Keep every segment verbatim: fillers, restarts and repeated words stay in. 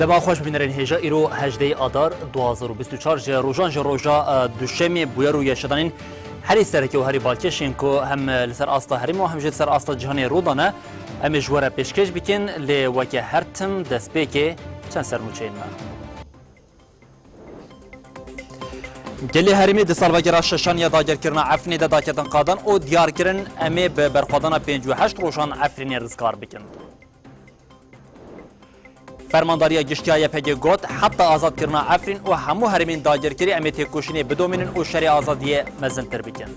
Dema xweş bînerên hêja, îro hejdehê Adar du hazar û bîst û çar ji rojan ji roja, e, Duşemê bûyer û yeşedanên herî sereke û herî balkêş ên ku hem, e, li ser asta herêmê û hem jî li ser asta cîhanê rû dane. Em ê ji we re pêşkêş bikin, lê weke her tim destpêkê çend sernûçeyên me. Gelê herêmê di salvegera şeşan ya dagirkirina Efrînê de daketin qadan û diyar kirin, em ê bi berxwedana pêncî û heşt rojan Efrînê rizgar bikin. Fermandariya Giştî ya Y P G got, heta azadkirina Efrîn û hemû herêmên dagirkirî em ê têkoşînê bidomînin û şerê azadiyê mezintir bikin.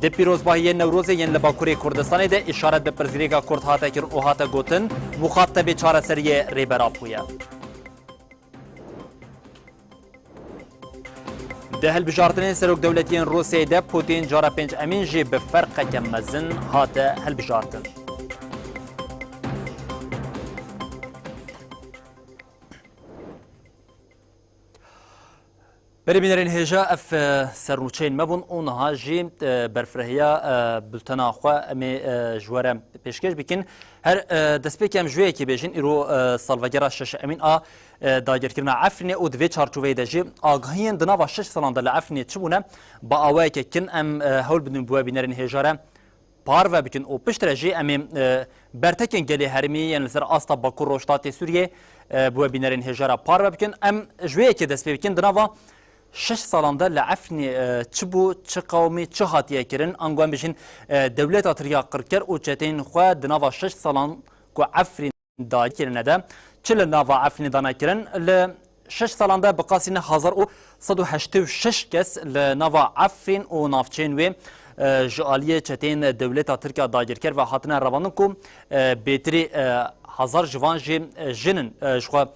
Di pîrozbahiyên Newrozê yên li Bakurê Kurdistanê de îşaret bi pirsgirêka Kurd hate kirin û hate gotin, muxatebê çareseriyê Rêber Apo ye. Di hilbijartinên serokdewletiyên Rûsyayê de Putin cara pêncemîn jî bi ferqeke mezin hate hilbijartin. Berê bînerên hêja, ev, e, sernûçeyên me bûn û niha jî, e, berfirehîya, e, bultena xwe em ê, e, ji we re pêşkêş bikin. Her, e, destpêkê em ji wê yekê bêjin, îro, e, salvegera şeş emîn a, e, dagirkirina Efrînê û di vê çarçoveyê de jî agahiyên di nava şeş salan de li Efrînê çi bûne, bi awayeke kin em, e, hewl bidin bi we bînerên hêja re parve bikin û piştre jî em ê, e, bertekên gelê herêmî yên li ser asta Bakur Rojhilatê Sûriyê, e, bi we bînerên hêja re parve bikin. Em ji wê yekê dest pê bikin. Di nava şeş salan de li Efrînê, e, çi bû, çi qewimî, çi hatiye kirin? Ango em bijîn, e, dewleta Tirk ya qirker û çeteyên xwe di nava şeş salan ku Efrîn dagirkirine de çi li nava Efrînê dane kirin? Li şeş salan de bi qasî neh hezar û sed û heştê û şeş kes li nava Efrîn û navçeyên wê, e, ji aliyê çeteyên dewleta Tirk ya dagirker ve hatine revandin ku, e, bêtirî, e, hezar ji van jî, e, jin in, e, ji xwe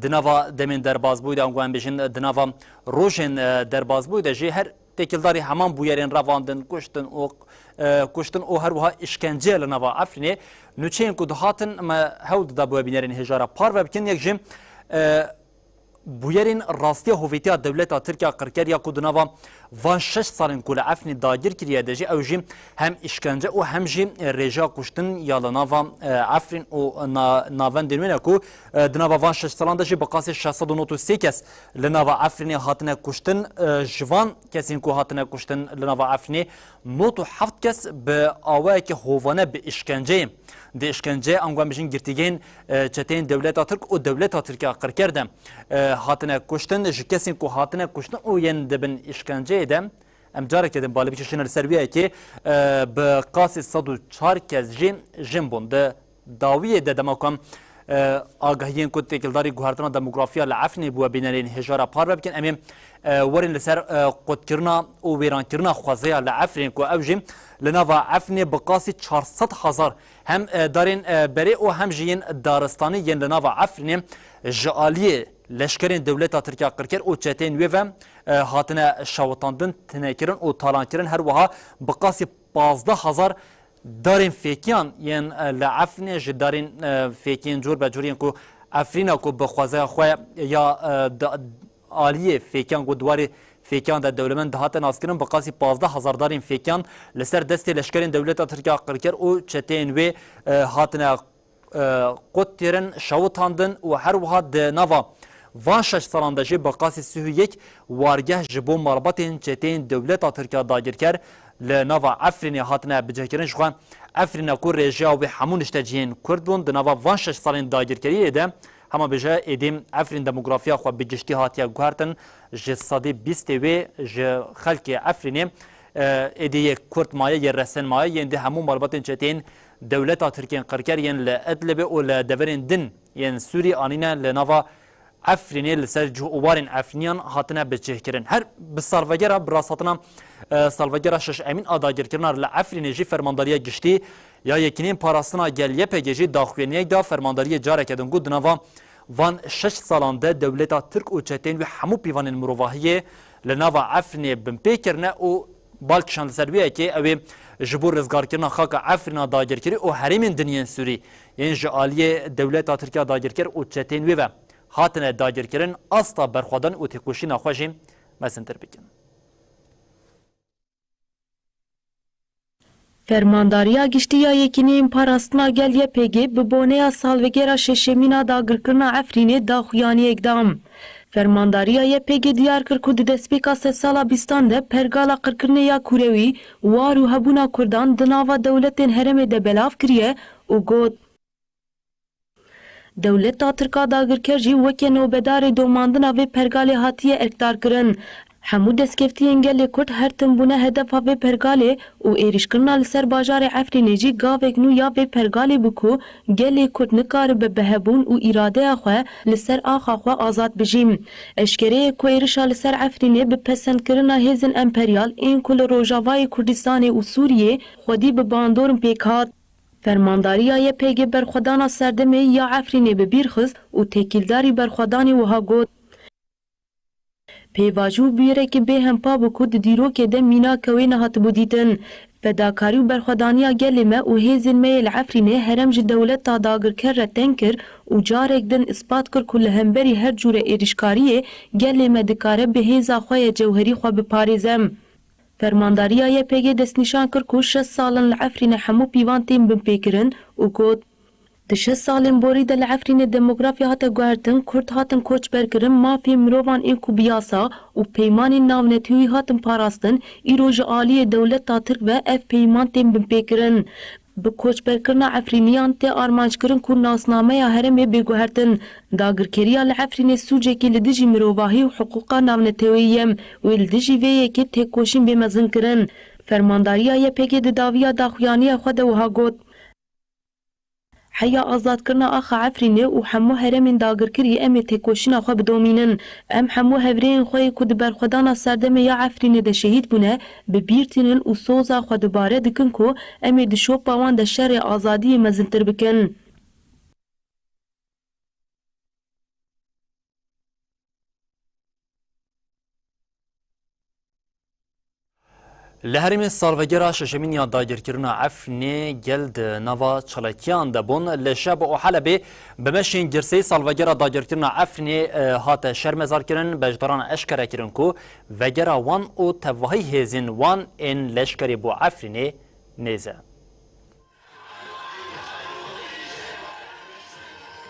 di nava demên derbazbûyî de, ango em bêjin di nava rojên, e, derbazbûyî de jî her têkildarî heman bûyerên revandin, kuştin û, e, kuştin û her wiha îşkence li nava Efrînê. Nûçeyên ku dihatin me hewl dida bi we bînerên hêja re parve bikin. Yek jî, e, bûyerên rastiya hovîtiya dewleta Tirk ya qirker ya ku di nava van şeş salên ku li Efrînê dagir kiriye de jî ew jî hem îşkence û hem jî rêjeya kuştin ya li nava, e, Efrîn û na-, navendên wê ne ku, e, di nava van şeş salan de jî bi qasî şeş sed û nod û sê kes li nava Efrînê hatine kuştin, e, ji van kesên ku hatine kuştin li nava Efrînê, nod û heft kes bi awayeke hovane bi îşkenceyê, di îşkence, ango em bijîn girtîgehên, e, çeteyên dewleta Tirk û dewleta Tirk ya qirker de, e, hatine kuştin, ji kesên ku hatine kuştin û yên di bin îşkenceyê de, em careke din balê bikişînin li ser wê yekê, e, bi qasî sed û çar kes jî jin bûn. Di dawiyê de dema ku em, e, agahiyên ku têkildarî guhertina demografiya li Efrînê bi we bînerên hêja re parve bikin, em ê, e, werin li ser, e, qutkirina û wêrankirina xwezaya li Efrînê ku ew jî li nava Efrînê bi qasî çar sed hezar hem, e, darên, e, berê û hem jî yên daristanî yên li nava Efrînê ji aliyê leşkerên dewleta Tirk ya qirker û çeteyên wê ve, e, hatine şewitandin, tinekirin û talankirin, her wiha bi qasî pazdeh hezar darên fêkiyan yên, e, li Efrînê ji darên, e, fêkiyên cor be cor yên ku Efrîna ku bi xwezaya xwe ya, e, da-, aliyê fêkiyan ku di warê fêkiyan de dewlemend dihate naskirin, bi qasî pazdeh hezar darên fêkiyan li ser destê leşkerên dewleta Tirk ya qirker û çeteyên wê, e, hatine, e, qut kirin, şewitandin û her wiha di nava van şeş salan de jî bi qasî sî û yek wargeh ji bo malbatên çeteyên dewleta Tirk ya dagirker li nava Efrînê hatine bicihkirin. Ji xwe Efrîne ku rêjeya wê hemû niştecihên Kurd bûn, di nava van şeş salên dagirkeriyê de, hema bêje êdî Efrîn demografiya xwe bi giştî hatiye guhertin, ji sedê bîstê wê ji xelkê Efrînê, e, êdî yê Kurd maye, yê resen maye, yên di hemû malbatên çeteyên dewleta Tirkên qirker yên li Idlibê û li deverên din yên Sûrî anîne li nava Efrînê, li ser cih û warên Efrîniyan hatine biçêhkirin. Her bi salvegera, bi rasthatina, e, salvegera şeş emîn a dagirkirina li Efrînê jî Fermandariya Giştî ya Yekîneyên Parastina Gel, Y P G, jî daxuyaniyek da. Fermandariyê careke din got, di nava van şeş salan de dewleta Tirk û çeteyên wê hemû pîvanên mirovahiyê li nava Efrînê binpê kirine û bal kişand li ser wê yekê, ew ê ji bo rizgarkirina xaka Efrîna dagirkirî û herêmên din yên Sûrî yên ji aliyê dewleta Tirk ya dagirker û çeteyên wê ve hatine dagirkirin, asta berxwedan û têkoşîna xwe jî mezintir bikin. Fermandariya Giştî ya Yekîneyên Parastina Gel Y P G bi boneya salvegera şeşemîn a dagirkirina Efrînê daxuyaniyek da. Fermandariya Y P G diyar kir ku di destpêka sedsala bîstan de pergala qirkirinê ya kûrewî, war û hebûna Kurdan di nava dewletên herêmê de belav kiriye û got, Dewleta Tirk a dagirker jî weke nobedarê domandina vê pergalê hatiye erkdarkirin. Hemû destkeftiyên gelê Kurd her tim bûne hedefa vê pergalê û êrîşkirina li ser bajarê Efrînê jî gavek nû ya vê pergalê bû ku gelê Kurd nikaribe bi hebûn û îradeya xwe li ser axa xwe azad bijî. Eşkere ye ku êrişa li ser Efrînê bi pesendkirina hêzên emperyal ên ku li Rojavayê Kurdistanê û Sûriyê xwedî bi bandor in pêk hat. Fermandariya Y P G berxwedana serdemê ya Efrînê bi bîr xist û têkildarî berxwedanê wiha got, Pêvajo û bûyerekî bêhempa bû ku di dîrokê de mînake wê nehatibû dîtin. Fedakarî û berxwedaniya gelê me û hêzên me yê li Efrînê herêm ji dewleta dagirker re teng kir û carek din îspat kir ku li hemberî her cûre êrîşkariyê gelê me dikare bi hêza xwe ya cewherî xwe biparêze. Fermandariya Y P G destnîşan kir ku şeş sal in li Efrînê hemû pîvan tên binpêkirin û got, Di şeş salên borî de li Efrînê demografya hate guhertin, Kurd hatin koçberkirin, mafên mirovan ên ku bi yasa û peymanên navnetewî hatin parastin, îro ji aliyê dewleta Tirk ve ev peyman tên binpêkirin. Bi koçberkirina Efrîniyan tê armanckirin ku nasnameya herêmê bê guhertin. Dagirkeriya li Efrînê sûcekî li dijî mirovahî û hiqûqa navneteweyî ye û li dijî vê yekê têkoşîn bê mezinkirin. Fermandariya Y P G di dawiya daxuyaniya xwe de wiha got, Heya azadkirina axa Efrînê û hemû herêmên dagirkirî em ê têkoşîna xwe bidomînin. Em hemû hevrêyên xwe yê ku di berxwedana serdemê ya Efrînê de şehîd bûne, bi bîr tînin û soza xwe dubare dikin ku em ê di şopa wan de şerê azadiyê mezintir bikin. Li herêmê salvegera şeşemîn ya dagirkirina Efrînê gel di nava çalakiyan de bûn. Li Şehba û Helebê bi meşên girseyî salvegera dagirkirina Efrînê, e, hate şermezarkirin. Beşdaran eşkere kirin ku vegera wan û tevahî hêzên wan ên leşkerî bo Efrînê nêz e.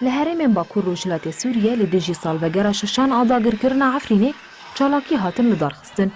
Li herêmên Bakur Rojhilatê Sûriyê li dijî salvegera şeşan a dagirkirina Efrînê çalakî hatin li dar xistin.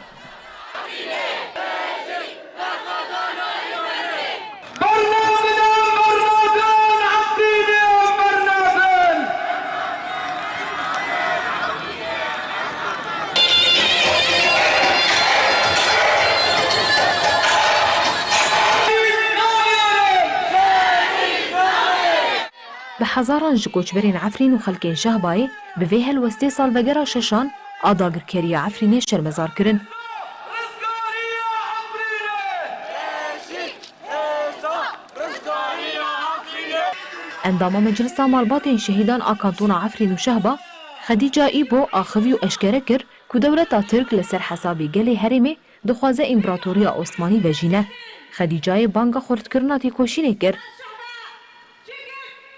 Bi hezaran ji koçberên Efrîn û xelkên Şehbayê bi vê helwestê salvegera şeşan a dagirkeriya Efrînê şermezar kirin. Endama Meclisa Malbatên Şehîdan a Kantona Efrîn û Şehba, Xedîca Îbo axivî û eşkere kir ku dewleta Tirk li ser hesabê gelê herêmê dixwaze Împaratoriya Osmanî vejîne. Xedîcayê banga xurtkirina têkoşînê kir.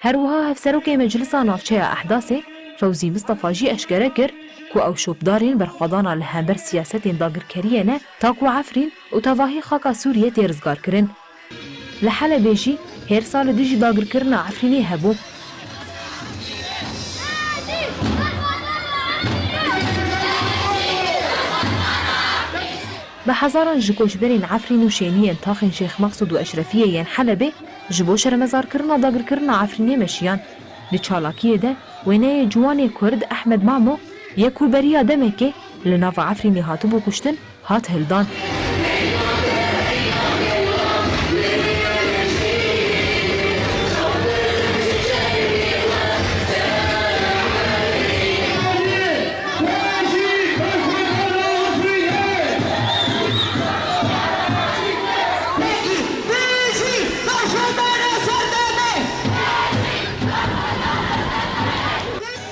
Her wiha Hevserokê Meclisa Navçeya Ehdasê, Fewzî Mistefa jî eşkere kir ku ew şopdarên berxwedana li hember siyasetên dagirkeriyê ne, ta ku Efrîn û tevahî xaka Sûriyê tê rizgarkirin. Li Helebê jî hêrsa li dijî dagirkirina Efrînê hebû. Bi hezaran ji koçberên Efrîn û şêniyên taxên Şêx Meqsûd û Eşrefiyê yên Helebê ji bo şermezarkirina dagirkirina Efrînê meşiyan. Di çalakiyê de wêneyê ciwanê Kurd Ehmed Mamo yê ku beriya demekê li nava Efrînê hatibû kuştin, hat hildan.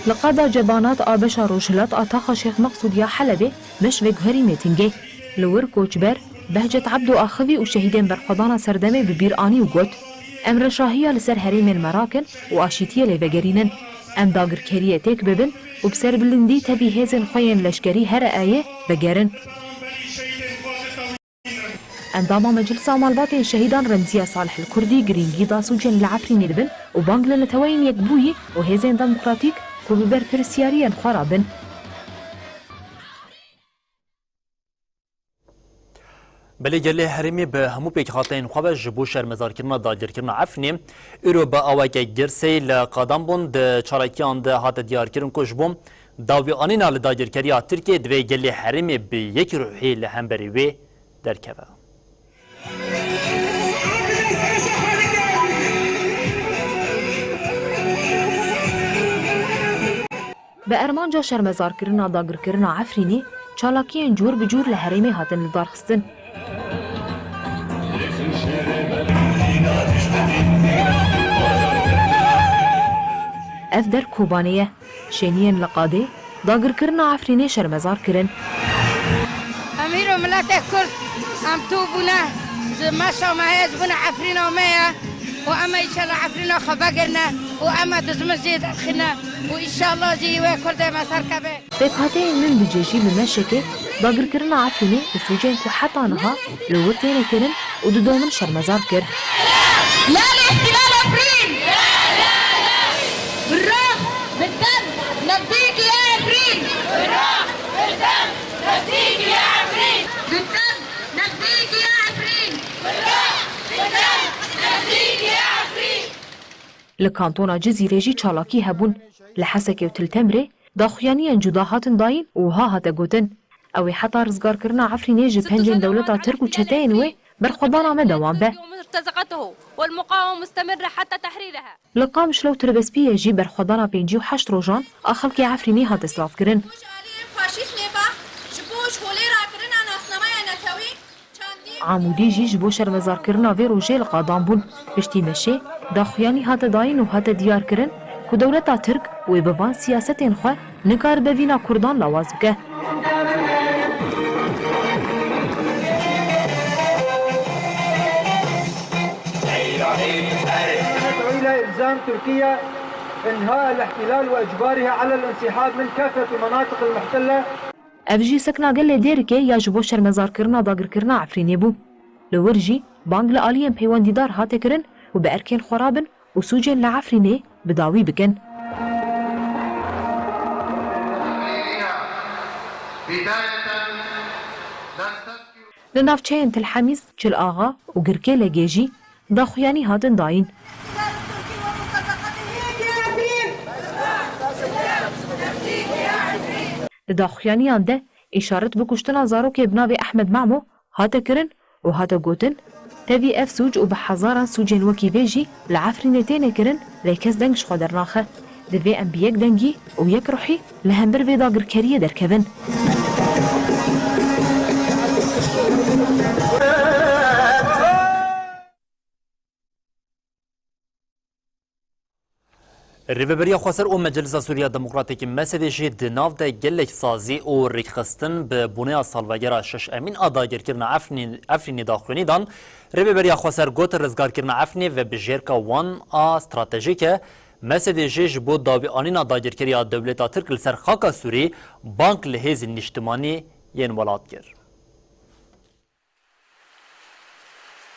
Li qada cebanat a beşa rojhilat a taxa Şêx Meqsûd ya Helebê beş veguherî mêtingê. Li wir koçber Behcet Ebdo axivî û şehîdên berxwedana serdemê bi bîr anî û got, Em reşahiya li ser herêmên me rakin û aşîtiyê lê vegerînin. Em dagirkeriyê têk bibin û bi serbilindî tevî hêzên xwe yên leşkerî here eyê vegerin. Endama Meclisa Malbatên Şehîdan Remziye Salih li Kurdî girîngî da sûcên li Efrînê dibin û bang li Neteweyên Yekbûyî û Hêzên Demokratîk ku bi berpirsiyariyên xwe re bin. Belê gelê herêmê bi hemû pêkhateyên xwe ve ji bo şermezarkirina dagirkirina Efrînê, îro bi aweke girseyî li qadan bûn. Di çalakiyan de hate diyarkirin ku ji bo dawîanîna li dagirkeriya Tirkiyê divê gelê herêmê bi yekî ruhî li hemberî wê derkeve. Bi armanca şermezarkirina dagirkirina Efrînê, çalakiyên cûr bi cûr li herêmê hatin lidarxistin. Ev der Kobanê ye. Şêniyên li qadê dagirkirina Efrînê şermezar kirin. Em îro miletê Kurd, em tû bûne, ji meşa me heye, ji bûne Efrîna me ye û em ê îşallah Efrîna xwe vegirine û em ê dijmin jê derxîne û îşallah jî wê Kurdê me ser keve. Pêkhateyên min bi cejî bi meşekê dagirkirina Efrînê û sûcên ku heta niha li wir têne kirin û didomin şermezar kir. لا لاحتلال عفرين! بالروح، بالدم، نفديك يا عفرين! بالروح، بالدم، نفديك يا عفرين! بالدم، نفديك يا عفرين! بالروح، بالدم، نفديك يا عفرين! Li kantona Cizîrê jî çalakî hebûn. Li Hesekê û Til Temrê daxuyaniyên cuda hatin dayîn û wiha hate gotin, Ew ê heta rizgarkirina Efrînê ji pencên dewleta Tirk û çeteyên wê berxwedana me dewam be. مرتزقته والمقاومة مستمرة حتى تحريرها. Li Qamişlo û Tirbespiyê jî berxwedana pêncî û heşt rojan a xelkê Efrînê hate silavkirin. Ji aliyê faşîst nêva ji bo ji holê rakirina nasnameya netewî çandî Amûdî jî ji bo şermezarkirina vê rojê li qadan bûn. Piştî meşê, daxuyanî hate dayîn û hate diyarkirin ku dewleta Tirk wê bi van siyasetên xwe nikaribe vîna Kurdan lawaz bike. ندعو إلى إلزام تركيا إنهاء الاحتلال وإجبارها على الانسحاب من كافة المناطق المحتلة. Ev jî sekna gelê Dêrikê ya ji bo şermezarkirina dagirkirina Efrînê bû. Li wir jî bang li aliyên peywendîdar hate kirin ku bi erkên xwe rabin û sûcên li Efrînê bi dawî bikin. Li navçeyên Til Hemîz, Çil Axa û Girkêlegê jî daxuyanî hatin dayîn. Di daxuyaniyan de îşaret bi kuştina zarokê bi navê Ehmed Mamo hate kirin û hate gotin, Tevî ev sûc û bi hezaran sûcên wekî vê jî li Efrînê têne kirin, lê kes deng ji xwe dernaxe. Divê em bi yek dengî û yek ruhî li hember vê dagirkeriyê derkevin. Rêveberiya Xweser û Meclisa Sûriya Demokratîk, MSD'ê jî di nav de gelek sazî û rêkxistin bi boneya salvegera şeş emîn a dagirkirina Efrîn-, Efrînê daxuyanî dan. Rêveberiya Xweser got, rizgarkirina Efrînê vebijêrka wan a stratejîk e. MSD'ê jî ji bo dawîanîna dagirkeriya dewleta Tirk li ser xaka Sûrî bang li hêzên niştimanî yên welat kir.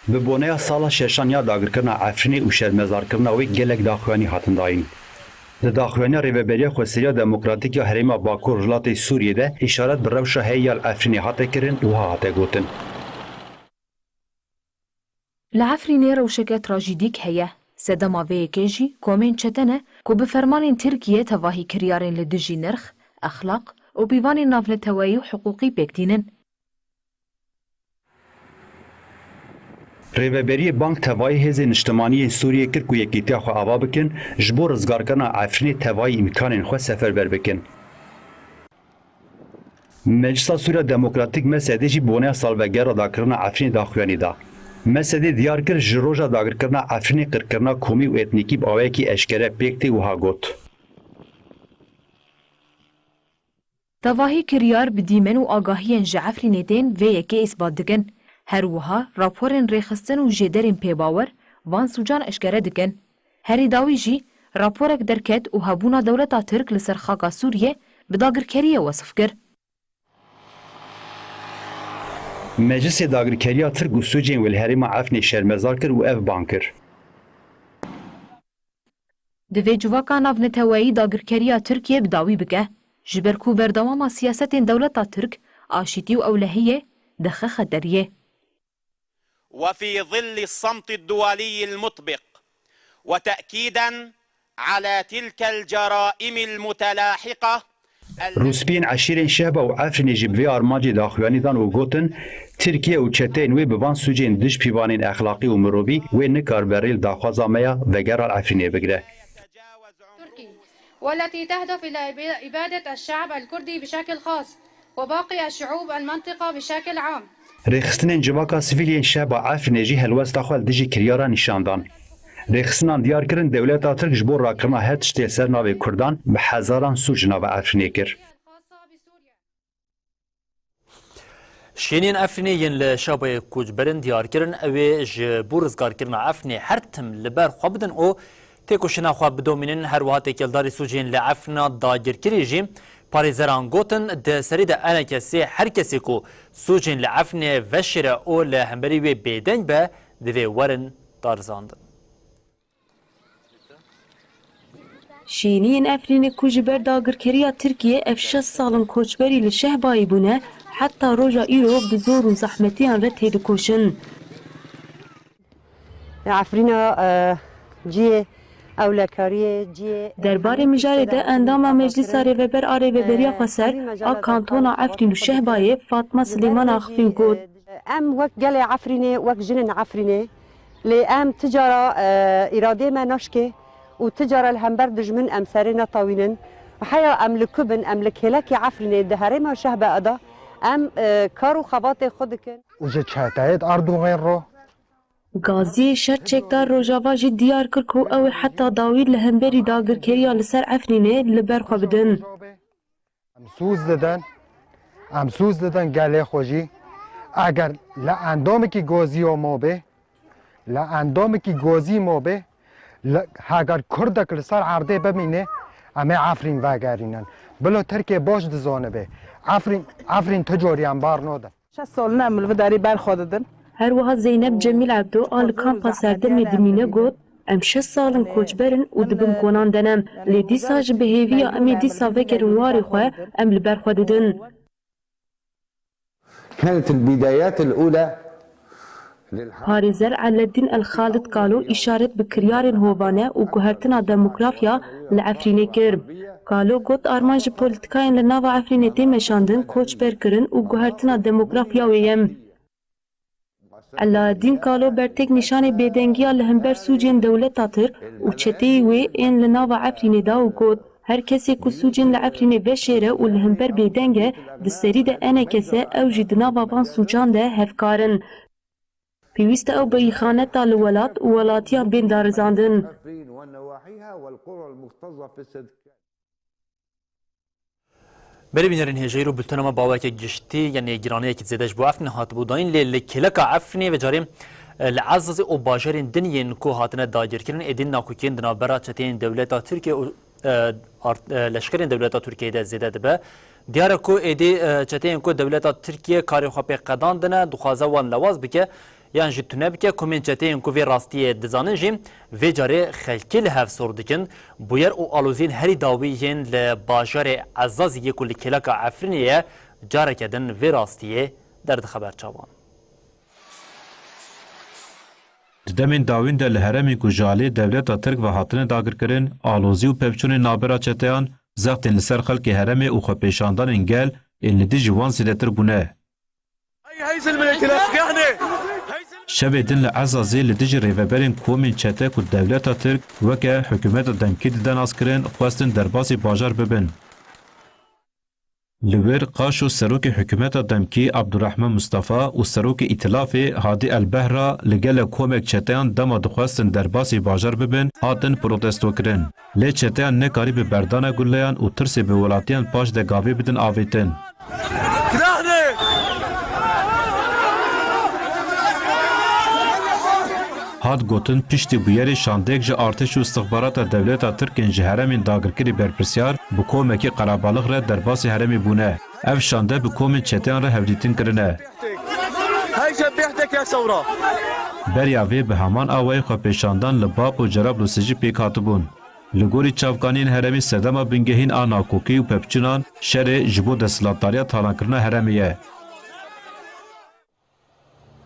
Bi boneya sala şeşan ya dagirkirina Efrînê û şermezarkirina wê gelek daxuyanî hatin dayîn. Di daxuyaniya Rêveberiya Xweseriya Demokratîk ya Herêma Bakur Rojhilatê Sûriyê de îşaret bi rewşa heyî ya li Efrînê hate kirin û wiha hate gotin. Li Efrînê rewşeke trajîdîk heye. Sedema vê yekê jî komên çete ne ku bi fermanên Tirkiyê tevahî kiryarên li dijî nirx, exlaq û pîvanên navneteweyî û hiqûqî pêk tînin. Rêveberiyê bang tevayî hêzên niştimanî yên Sûriyê kir ku yekîtiya xwe ava bikin, ji bo rizgarkirina Efrînê tevayî îmkanên xwe seferber bikin. Meclisa Sûriya Demokratîk, MSD'ê jî boneya salvegera dagirkirina Efrînê daxuyanî da. MSD'ê diyar kir, ji roja dagirkirina Efrînê qirkirina komî û etnîkî bi awayekî eşkere pêk tê û wiha got. Tevahî kiryar bi dîmen û agahiyên ji Efrînê tên vê yekê îsbat dikin. Her wiha raporên rêxistin û jêderên pêbawer van sûcan eşkere dikin. Herî dawî jî raporek derket û hebûna dewleta Tirk li ser xaka Sûriyê bi dagirkeriyê wesif kir. Meclisê Dagirkeriya Tirk û sûcên wê li herêma Efrînê şermezar kir û ev bang kir. Divê civaka navneteweyî dagirkeriya Tirkiyê bi dawî bike, ji ber ku berdewama siyasetên dewleta Tirk aşîtî û ewlehiyê dixe xeteriyê. وفي ظل الصمت الدولي المطبق وتأكيدا على تلك الجرائم المتلاحقة Rûspiyên eşîrên Şehba û Efrînê jî bi vê armancê daxuyanî dan û gotin, Tirkiye û çeteyên wê bi van sûcên dij pîvanên exlaqî û mirovî wê nikaribe rê li daxwaza me ya vegera li Efrînê bigire. والتي تهدف إلى إبادة الشعب الكردي بشكل خاص وباقي الشعوب المنطقة بشكل عام. Rêxistinên civaka sivîl yên Şehba Efrînê jî helwesta xwe li dijî kiryara nîşan dan. Rêxistinan diyar kirin, dewleta Tirk ji bo rakirina her tiştê li ser navê Kurdan bi hezaran sûc li nava Efrînê kir. Şêniyên Efrînê yên li Şehbayê koçber in diyar kirin, ew ê ji bo rizgarkirina Efrînê her tim li ber xwe bidin û têkoşîna xwe bidomînin. Her wiha têkildarî sûcên li Efrîna dagirkirî jî parêzeran gotin, di serî de enekesê her kesê ku sûcên li Efrînê veşêre û li hemberî wê bêdeng be, divê werin darizandin. Şêniyên Efrînê ku ji ber dagirkeriya Tirkiyê ev şeş sal in koçberî li Şehbayê bûne, heta roja îro bi zor û zehmetiyan re têdikoşin. Efrîna e, cihê ewlekariyê, cihê. Derbarê mijarê de endama Meclîsa Rêveber a Rêveberiya Xweser a Kantona Efrîn û Şehbayê Fatma Silêman axivî û got, Em wek gelê Efrînê, wek jinên Efrînê, lê em ti cara e, îradê me naşkê û ti cara li hember dijmin em serê netawînin. Heya em li ku bin, em li kêlekê Efrînê di herêma Şehbe de em e, kar û xebatê xwe dikin. Û ji çeteyêt Erdogan re. Gaziyê Şer Çekdar Rojava jî diyar kir ku ew ê heta dawî li hemberî dagirkeriya li ser Efrînê li ber xwe bidin. Em sûz didin, em sûz didin gelê xwe jî. Eger li endamekî gazî ya ma bê, li endamekî gazî ma bê, li, heger kurdek li ser erdê bimîne, em ê Efrîn vegerînin. Bila Tirkê baş dizanibe. Efrîn, Efrîn tu carî em ber nadin. Şeş sal ne em li vê derê ber xwe didin. Her wiha Zeynep Cemîl Ebdo a li kampa Serdemê dimîne got, Em şeş sal in koçber in û di bin konan de ne. Lê dîsa ji bi hêviya em ê dîsa vegerin warê xwe, em li ber xwe didin. كانت البدايات الأولى Parêzer Eledîn El Xalid Kalo îşaret bi kiryarên hovane û guhertina demografya li Efrînê kir. Kalo got, Armanc ji polîtîkayên li nava Efrînê tê meşandin, koçber kirin û guhertina demografya wê ye. Elaeddîn Kalo bertek nîşanê bêdengiya li hember sûcên dewleta Tirk û çeteyê wê ên li nava Efrînê da û got, Her kesê ku sûcên li Efrînê veşêre û li hember bêdeng e, di serî de enekes e, ew jî di nava van sûcan de hevkar in. Pêwîst e ew bi îxaneta li welat û welatiyan bên darizandin. Berê bînerên hêjayî û bultena me baweke giştî, yanî giraniyekî zêde ji bo Efrînê hatibû dayîn, lê li kêleka Efrînê vecarê, e, li Ezazê û bajarên din yên ku hatine dagirkirin, êdî nakokiyên di navbera çeteyên dewleta Tirkiye û, e, art-, e, leşkerên dewleta Tirkiyeyê de zêde dibe. Diyar e ku êdî, e, çeteyên ku dewleta Tirkiye karê xwe pê qedandine, dixwaze wan lewaz bike, yan jî tune bike, komên çeteyên ku vê rastiyê dizanin jî vê carê xelkê li hev sor dikin. Bûyer û aloziyên herî dawî yên li bajarê Ezazî yê ku li kêleka Efrînê ye, careke din vê rastiyê derdixe ber çavan. Di demên dawîn de li herêmên ku ji alî dewleta Tirk ve hatine dagirkirin, alozî û pevçûnên navbera çeteyan, zextên li ser xelkê herêmê û xwepêşandanên gel ên li dijî wan zêdetir bûne. Şevê din li Ezazê li dijî rêveberên komên çete ku dewleta Tirk weke hikûmeta demkî dide naskirin, xwestin derbasî bajar bibin. Li wir qaşo serokê hikûmeta demkî Abdurrahman Mustafa û serokê Îtilafê Hadi El Behra li gele komek çeteyan dema dixwestin derbasî bajar bibin, hatin protestokirin. Lê çeteyan nekarî bi berdana guleyan û tirsê bi welatiyan paş de gavê bidin avêtin. Hat gotin, piştî bûyerê şandeyek ji artêş û istixbarata dewleta Tirk ên ji herêmên dagirkirî berpirsiyar bi komekî qerebalix re derbasî herêmê bûne. Ev şande bi komên çeteyan re hevdîtin kirine. Beriya vê bi heman awayî xwepêşandan li Bab û Cerablûsê jî pêk hatibûn. Li gorî çavkaniyên herêmê sedema bingehîn a nakokî û pevçûnan şerê ji bo desthilatdariya talankirina herêmê ye.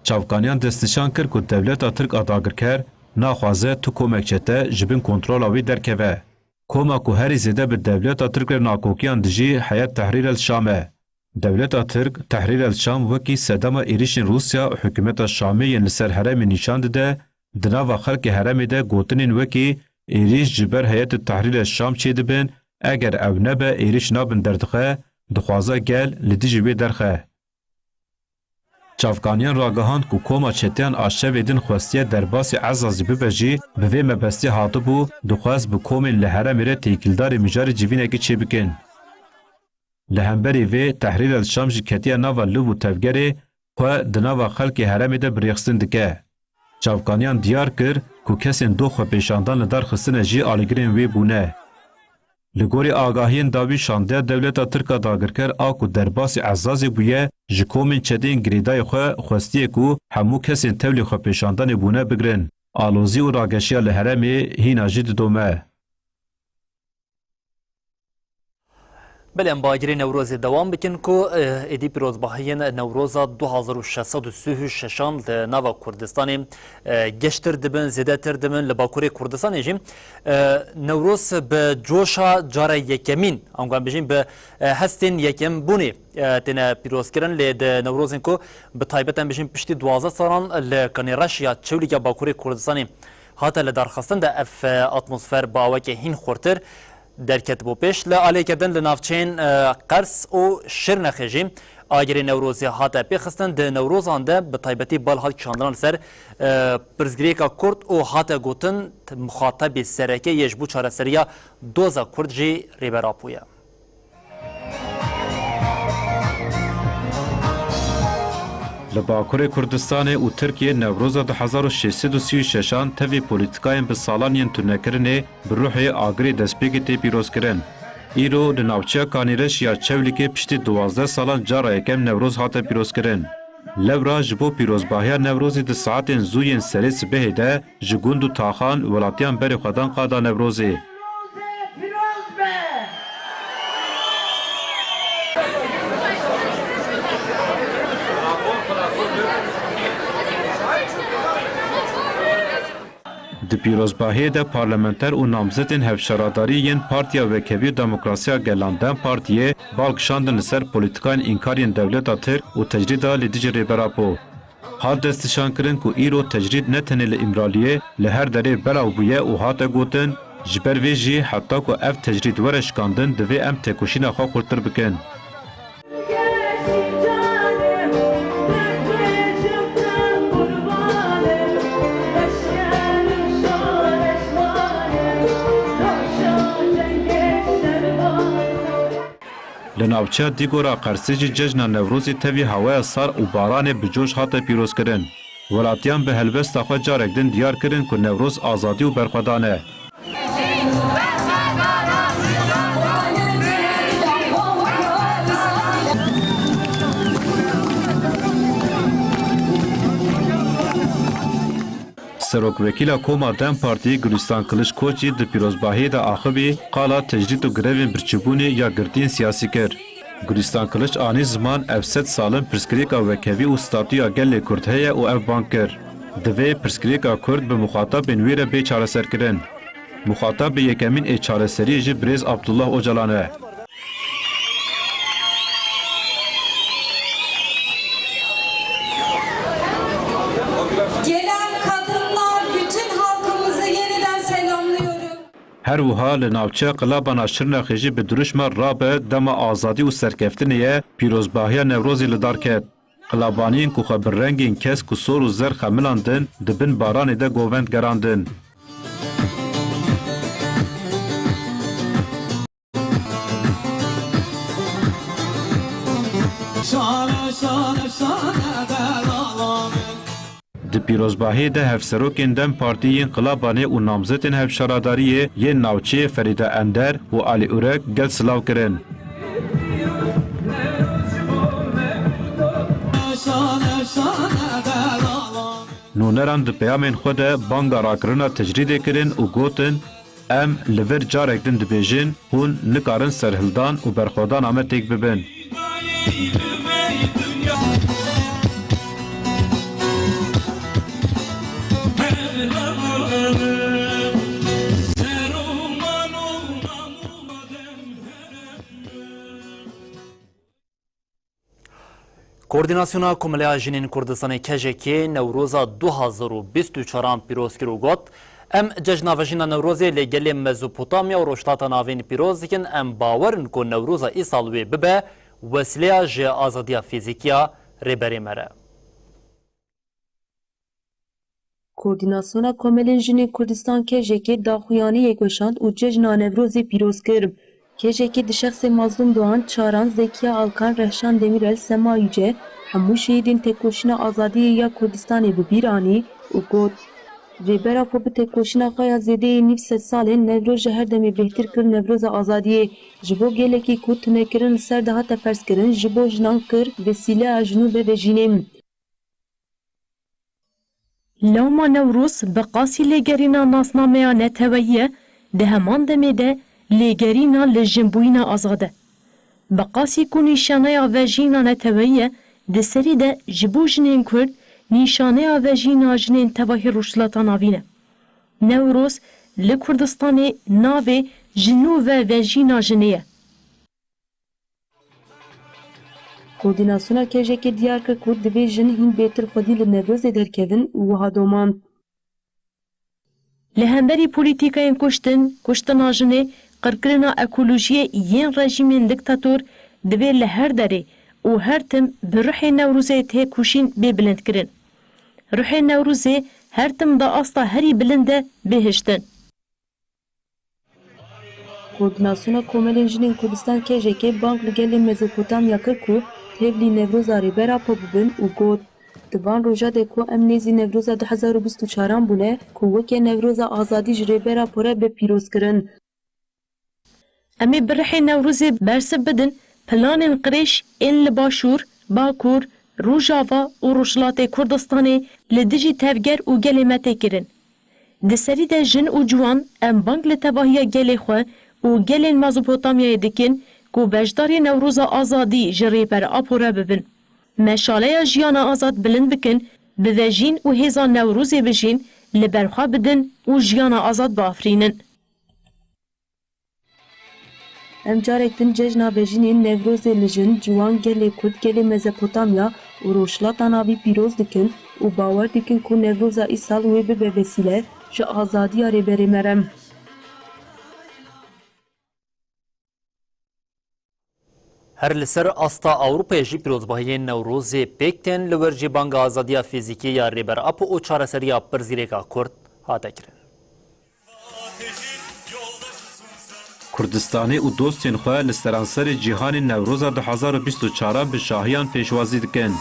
Çavkaniyan destnîşan kir ku dewleta Tirk a dagirker naxwaze tu komek çete ji bin kontrola wê derkeve. Koma ku herî zêde bi dewleta Tirk re nakokiyan dijî Heyet Tehrîr el Şam e. Dewleta Tirk, Tehrîr el Şam wekî sedema êrîşên Rûsya û hikûmeta Şamê yên li ser herêmê nîşan dide, di nava xelkê herêmê de gotinên wekî êrîş ji ber Heyet Tehrîr el Şam çêdibin, eger ew nebe êrîş nabin derdixe, dixwaze gel li dijî wê derxe. Çavkaniyan ragihand ku koma çeteyan a şevê din xwestiye derbasî Ezazî bibe jî, bi vê mebestê hatibû, dixwest bi komên li herêmê re têkildarî mijarê civînekê çêbikin. Li hemberî vê, Tehrîr el Şam jî ketiye nava liv û tevgerê xwe di nava xelkê herêmê de bi rêxistin dike. Çavkaniyan diyar kir ku kesên doh xwepêşandan li dar xistine jî alîgirên wê bûne. Li gorî agahiyên dawî, şandeya dewleta Tirk a dagirker a ku derbasî Ezazê bûye, ji komên çeteyên girêdayî xwe xwestiye ku hemû kesên tevlî xwepêşandanê bûne bigirin. Alozî û rageşiya li herêmê hîna jî didome. Belê, em bi agirê Newrozê dewam bikin ku, eh, êdî pîrozbahiyên Newroza du hazar û şeş sed û sî û şeşan li nava Kurdistanê, eh, geştir dibin, zêdetir dibin. Li Bakurê Kurdistanê jî, eh, Newroz bi coşa cara yekemîn, ango em bijîn bi, eh, hestên yekembûnê, eh, têne pîrozkirin. Lê di Newrozên ku bi taybet em bijîn piştî duwazdeh salan li Kanê Reş ya Çewlîg ya Bakurê Kurdistanê hate lidarxistin de, ev, eh, atmosfer bi aweke hîn xurtir derketibû pêş. Li aliyeke din li navçeyên, e, Qers û Şirnexê jî agirê Newrozê hate pêxistin. Di Newrozan de bi taybetî bal hat kişandin li ser, e, pirsgirêka Kurd û hate gotin, mixatebê sereke yê ji bo çareseriya doza Kurd jî Rêber Apo ye. Li Bakurê Kurdistanê û Tirkiyê Newroza du hezar û şeş sed û sî û şeşan tevî polîtîkayên bi salan yên tunekirinê bi ruhê agirê destpêkê tê pîrozkirin. Îro li navçeya Kanîreş ya Çewlîgê piştî duwazdeh salan cara yekem Newroz hate pîrozkirin. Lewra ji bo pîrozbahiya Newrozê di saetên zû yên serê sibehê de ji gund û taxan welatiyan berê xwe dan qada Newrozê. Di pîrozbahiyê de parlamenter û namzetên hevşaradarî yên Partiya Wekhevî û Demokrasiya Gelan DEM Partiyê bal kişandin li ser polîtîkayên înkar yên dewleta Tirk û tecrîda li dijî Rêber Apo. Hat destnîşankirin ku îro tecrîd ne tenê li Îmraliyê, li her derê belav bûye û hate gotin, ji ber vê jî heta ku ev tecrîd were şikandin, divê em têkoşîna xwe xurttir bikin. Li navçeya Dîgora Qersê jî cejna Newrozê tevî hawaya sar û baranê bi coş hate pîrozkirin. Welatiyan bi helbesta xwe carek din diyar kirin ku Newroz azadî û berxwedan e. Serokwekîla Koma DEM Partiyê Gulîstan Kiliç Koç jî di pîrozbahiyê de axivî, qala tecrîd û grevên birçîbûnê ya girtiyên siyasî kir. Gulîstan Kiliç anî ziman, ev sed sal in pirsgirêka wekhevî û statûya gelê Kurd heye û ev bang kir, divê pirsgirêka Kurd bi muxatabên wê re bê çareserkirin. Muxatabê yekemîn ê çareseriyê jî birêz Abdullah Ocalan e. Gelen kadınlar, bütün halkımızı yeniden selamlıyorum. Her wiha li navçeya Qilabana Şirnexê jî bi dirûşma Rabe dema azadî û serkeftinê ye, pîrozbahiya Newrozê li dar ket. Qilabaniyên ku xwe bi rengên kesk û sor û zer xemilandin, di bin baranê de govend gerandin. Di pîrozbahiyê de hevserokên DEM Partî yên Qilabanê û namzetên hevşaradariyê yên navçeyê Ferîde Ender û Alî Urek gel silav kirin. Nûneran di peyamên xwe de banga rakirina tecrîdê kirin û gotin, Em li vir carek din dibêjin, hûn nikarin serhildan û berxwedana me têk bibin. Koordînasyona Komeleya Jinên Kurdistanê K J K Newroza du hazar û bîst û çaran pîroz kir û got, Em cejna vejîna Newrozê li gelê Mezopotamya û Rojhilata Navîn pîroz dikin, em bawer in ku Newroza îsal wê bibe wesîleya ji azadiya fîzîkî ya Rêberê me re. Koordînasyona Komelên Jinên Kurdistan K J K daxuyaniyek weşand û cejna Newrozê pîroz kir. K J K di şexsê Mazlûm Doğan, Çaran, Zekiya Alkan, Rehşan Demîrel, Sema Yüce, hemû şehîdên têkoşîna azadiyê ya Kurdistanê bi bîr anî û got, Rêber Apo bi têkoşîna xwe ya zêdeyê nîv sed salên Newroz ji her demê bêhtir kir Newroza Azadiyê. Ji bo gelekî ku tunekirin li ser de hate ferzkirin, ji bo jinan kir vesîleya jinû ve vejînê. Lewma Newroz bi qasî lêgerîna nasnameya neteweyî ye, di heman demê de lêgerîna li jinbûyîna azad e. Bi qasî ku nîşaneya vejîna neteweyî ye, di serî de ji bo jinên Kurd nîşaneya vejîna jinên tevahî Rojhilata Navîn e. Newroz li Kurdistanê navê ji nû ve vejîna jinê ye. Koordînasyona K J K diyar kir ku divê jin hîn bêtir xwedî li Newrozê derkevin û wiha domand. Li hemberî polîtîkayên kuştin, kuştina jinê, qirkirina ekolojiyê yên rejîmên diktator divê li her derê û her tim bi ruhê Newrozê têkoşîn bê bilindkirin. Ruhê Newrozê her tim di asta herî bilind de bê hiştin. Koordînasyona Komelên Jinên Kurdistan K J K bang li gelê Mezopotamya kir ku tevlî Newroza Rêber Apo bibin û got, Di van roja de ku em nêzî Newroza du hezar û bîst û çaran bûne, ku weke Newroza Azadî ji Rêber Apo re be pîrozkirin. Em ê bi rihê Newrozê bersiv bidin planên qirêj ên li Başûr, Bakur, Rojava û Rojhilatê Kurdistanê li dijî tevger û gelê me tê kirin. Di serî de jin û ciwan em bang li tevahiya gelê xwe û gelên Mezopotamyayê dikin ku beşdarî Newroza Azadî ji Rêber Apo re bibin. Meşaleya jiyana azad bilind bikin, bi vejîn û hêza Newrozê bijîn, li ber xwe bidin û jiyana azad biafirînin. Em carek din cejna vejînên Newrozê li jin, ciwan, gelê Kurd, gelê Mezopotamya û Rojhilata Navî pîroz dikin û bawer dikin ku Newroza îsal wê bibe vesîle ji azadiya Rêberê me re. Her li ser asta Ewropayê jî pîrozbahiyên Newrozê pêk tên, li wer jî banga azadiya fîzîkî ya Rêber Apo û çareseriya pirsgirêka Kurd hate kirin. Kurdistanê û dostên xwe li seranserê cîhanê Newroza du hezar û bîst û çaran bi şahiyan pêşwazî dikin.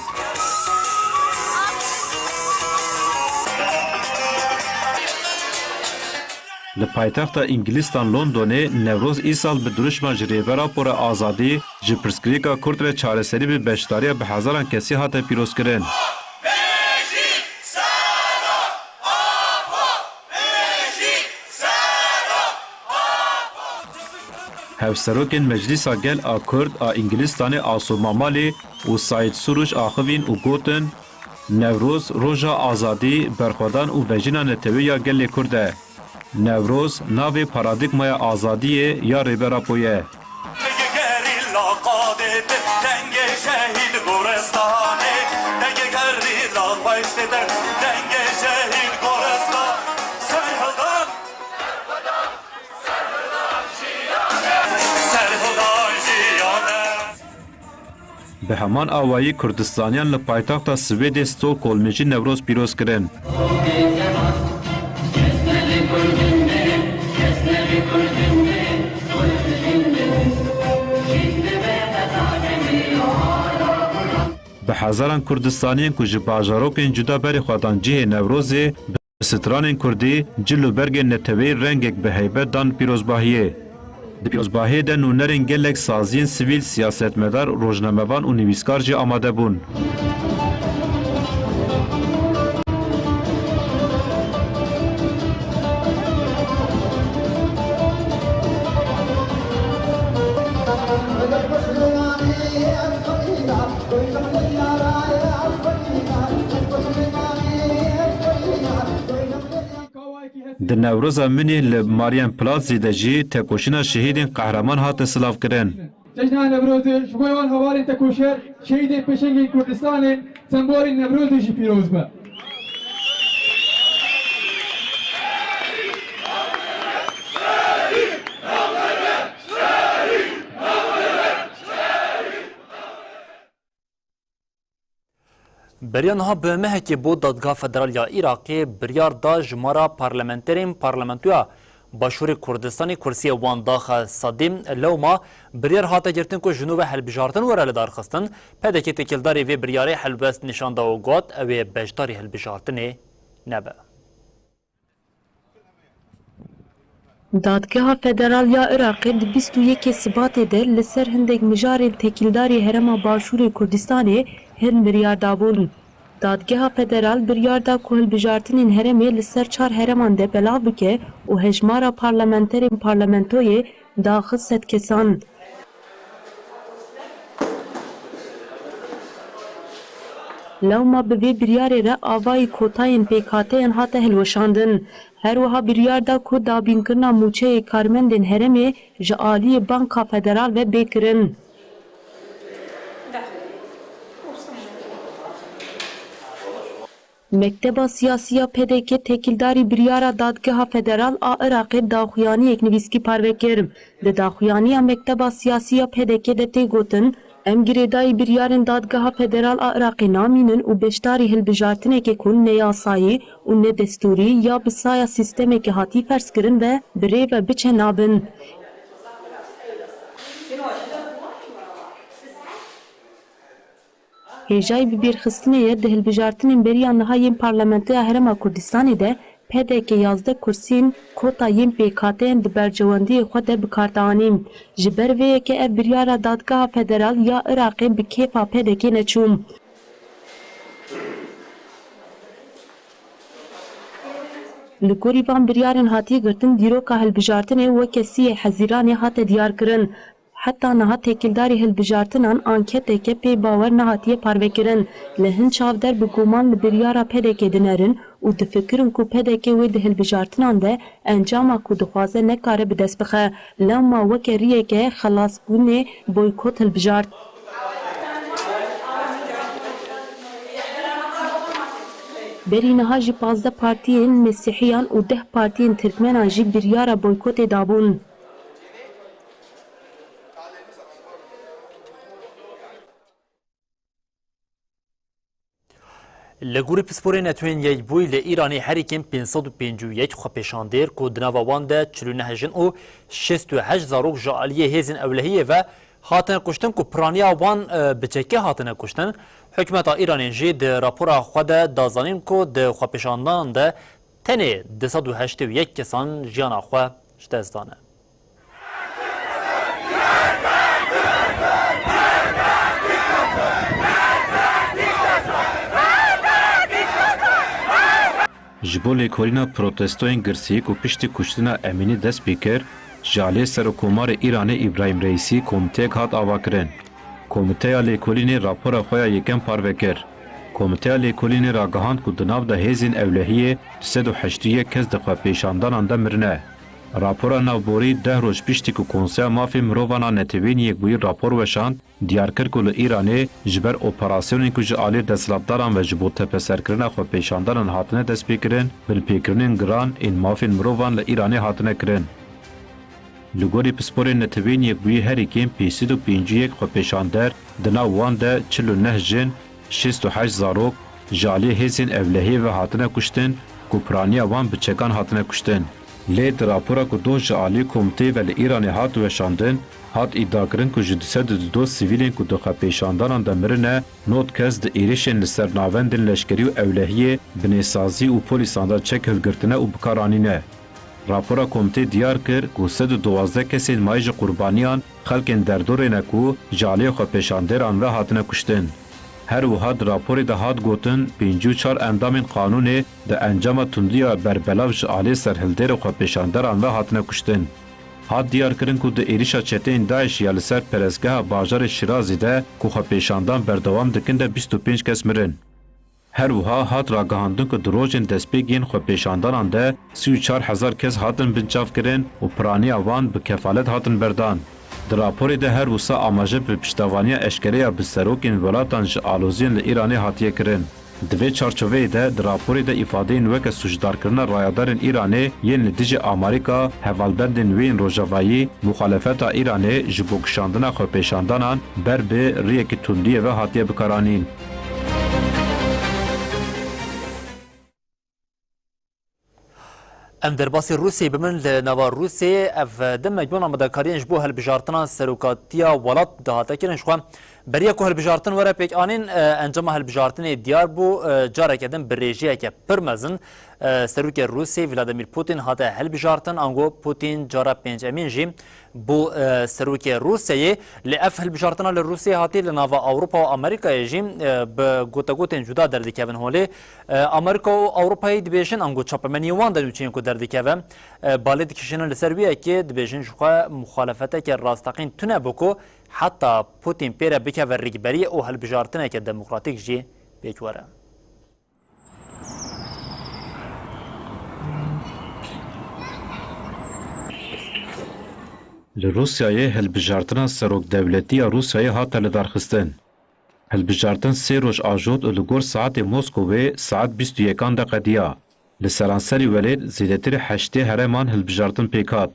Li paytexta Îngilîstan Londonê Newroz îsal bi dirûşma ji Rêber Apo re azadî, ji pirsgirêka Kurd re çareserî bi beşdariya bi hezaran kesî hate pîrozkirin. Hevserokên Meclîsa Gel a Kurd a Îngilîstanê Aso Mamalî û Saîd Suruş axivîn û gotin, Newroz roja azadî, berxwedan û vejîna netewî ya gelê Kurd e. Newroz navê paradîgmaya azadiyê ya Rêber Apo ye. Dengê gerîla qadê te, dengê şehîd goristanê, dengê gerîla xweştê te, dengê şehîd goristan. Serhildan, Serhildan jiyane. Bi heman awayî Kurdistaniyan li paytexta Swêdê Stockholmê jî Newroz pîroz kirin. Bi hezaran Kurdistaniyên ku ji bajarokên cuda berê xwe dan cihê Newrozê, bi stranên kurdî, cil û bergên neteweyî rengek bi heybet dan pîrozbahiyê. Di pîrozbahiyê de nûnerên gelek saziyên sivîl, siyasetmedar, rojnamevan û nivîskar jî amade bûn. Di Newroza Munîh li Marienplatz de jî tekoşîna şehîdên qehreman hate silavkirin. Cejna Newrozê ji bo wan hevalên tekoşer, şehîdên pêşengên Kurdistanê, sembolên Newrozê jî pîroz be. Beriya niha bi mehekê bo Dadgeha Federal ya Iraqê biryar da ji me re parlamenterên Parlamentoya Başûrê Kurdistanê kursiyê wan daxe sedî. Lewma biryar hate girtin ku ji nû ve hilbijartin were lidarxistin. P D K têkildarî vê biryarê helwest nîşan da û got, ew ê beşdarî hilbijartinê nebe. Dadgeha Federal ya Iraqê di bîst û yekê Sibatê de li ser hindek mijarên têkildarî Herêma Başûrê Kurdistanê hin biryar dabûn. Dadgeha Federal biryar da ku hilbijartinên herêmê li ser çar herêman de belav bike û hejmara parlamenterên parlamentoyê daxist sed kesan. Lewma bi vê biryarê re avayî kotayên pêkhateyên hate hilweşandin. Her wiha biryar da ku dabînkirina mûçeyê karmendên herêmê ji aliyê Banka Federal ve bê kirin. Mekteba Siyasî ya P D K têkildarî biryara Dadgeha Federal a Iraqê daxuyaniyek nivîskî parve kir. Di daxuyaniya Mekteba Siyasî ya P D K de tê gotin, em girêdayî biryarên Dadgeha Federal a Iraqê namînin û beşdarî hilbijartinekê ku ne yasayî û ne destûrî ya bi saya sîstemekê hatî ferzkirin ve bi rê ve biçe nabin. Hêjayî bibîrxistinê ye di hilbijartinên beriya niha yên Parlamentoya Herêma Kurdistanê de P D K yazdeh kursiyên kota yên pêkhateyên di berjewendiyê xwe de bi kar de anîn. Ji ber vê yekê ev biryara Dadgeha Federal ya Iraqê bi kêfa P D K neçû. Li gorî van biryarên hatiye girtin, dîroka hilbijartinê weke siyê Hezîranê hate diyarkirin. Heta niha têkildarî hilbijartinan anketeke pê bawer nehatiye parvekirin. Li hin çavder bi guman li biryara P D K dinerin û difikirin ku P D K wê di hilbijartinan de encama ku dixwaze nekare bi dest bixe. Lewma weke riyeke xelasbûnê boykot hilbijart. Berî niha jî pazdeh partiyên Mesîhiyan û deh partiyên Tirkmenan jî biryara boykotê dabûn. Li gorî pisporên Netewên Yekbûyî li Îranê herî kêm pênc sed û pêncî û yek xwepêşandêr ku di nava wan de çil û neh jin û şêst û heşt zarok ji aliyê hêzên ewlehiyê ve hatine kuştin ku piraniya wan, e, bi çekê hatine kuştin. Hikûmeta Îranê jî di rapora xwe de da zanîn ku di xwepêşandanan de tenê du sed û heştê û yek kesan jiyana xwe ji dest dane. Ji bo lêkolîna protestoyên girsî ku piştî kuştina Emînî dest pê kir, ji aliyê Serokkomarê Îranê Îbrahîm Reîsî komiteyek hat avakirin. Komiteya Lêkolînê rapora xwe ya yekem parve kir. Komiteya Lêkolînê ragihand ku di nav de hêzên ewlehiyê du sed û heştê û yek kes di xwepêşandanan de mirine. Rapora navborî deh roj piştî ku Konseya Mafên Mirovan a Netewên Yekbûyî rapor weşand, diyar kir ku li Îranê ji ber operasyonên ku ji alî desthilatdaran ve ji bo tepeserkirina xwepêşandanan hatine destpêkirin, binpêkirinên giran ên mafên mirovan li Îranê hatine kirin. Li gorî pisporên Netewên Yekbûyî herî kêm pênc sed û pêncî û yek xwepêşander, di nav wan de çil û neh jin, şêst û heşt zarok ji aliyê hêzên ewlehiyê ve hatine kuştin ku piraniya wan bi çekan hatine kuştin. Lê di rapora ku doh ji alî komiteyê ve li Îranê hat weşandin, hat îdiakirin ku ji du sed û du sivîlên ku di xwepêşandanan de mirine, nod kes di êrişên li ser navendên leşkerî û ewlehiyê, binêsazî û polîsan de çek hilgirtine û bi kar anîne. Rapora komiteyê diyar kir ku sed û duwazdeh kesên mayî ji qurbaniyan xelkên derdorê ne ku ji aliyê xwepêşandêran ve hatine kuştin. Her wiha di raporê de hat gotin, pêncî û çar endamên qanûnê di encama tundiya berbelav ji aliyê serhildêr û xwepêşanderan ve hatine kuştin. Hat diyarkirin ku di êrişa çeteyên DAIŞ ya li ser perestgeha bajarê Şirazê de ku xwepêşandan berdewam dikin de bîst û pênc kes mirin. Her wiha hat ragihandin ku di rojên destpêkê yên xwepêşandanan de sî û çar hezar kes hatin binçavkirin û piraniya wan bi kefalet hatin berdan. Di raporê de her wisa amaje bi piştevaniya eşkereya bi serokên welatan ji aloziyên li Îranê hatiye kirin. Di vê çarçoveyê de di raporê de îfadeyên weke sûcdarkirina rayadarên Îranê yên li dijî Amerîka, hevalbendên wê yên rojavayî, muxalefeta Îranê ji bo kişandina xwepêşandanan ber bi riyekî tundiyê ve hatiye bikaranîn. Em derbasî Rûsiyê bimin, li nava Rûsiyê ev demek bona amedekariyên ji bo hilbijartina serokatiya welat dihate kirin. Ji xwe beriya ku hilbijartin were pêkanîn, e, encama hilbijartinê diyar bû, e, careke din bi rêjiyeke pir mezin, e, serokê Rûsiyê Vladimir Putin hate hilbijartin, ango Putin cara pêncemîn jî bû, e, serokê Rûsyayê. Lê ev hilbijartina li Rûsyayê hatî li nava Ewropa û Amerîkayê jî, e, bi gotegotên cuda derdikevin holê. E, Amerîka û Ewropayê dibêjin, ango çapemeniyên wan de nûçeyên ku derdikeve, e, balê dikişînin li ser wê yekê, dibêjin ji xwe muxalefeteke rasteqîn tune bû ku heta Putin pê re bikeve rîkberiyê û hilbijartineke demokratîk jî pêk were. Li Rûsyayê hilbijartina serokdewletî ya Rûsyayê hate lidarxistin. Hilbijartin sê roj ajot û li gor saetê Moskowê saet bîst û yekan de qediya. Li seranserî welêt zêdetirî heştê hereman hilbijartin pêk hat.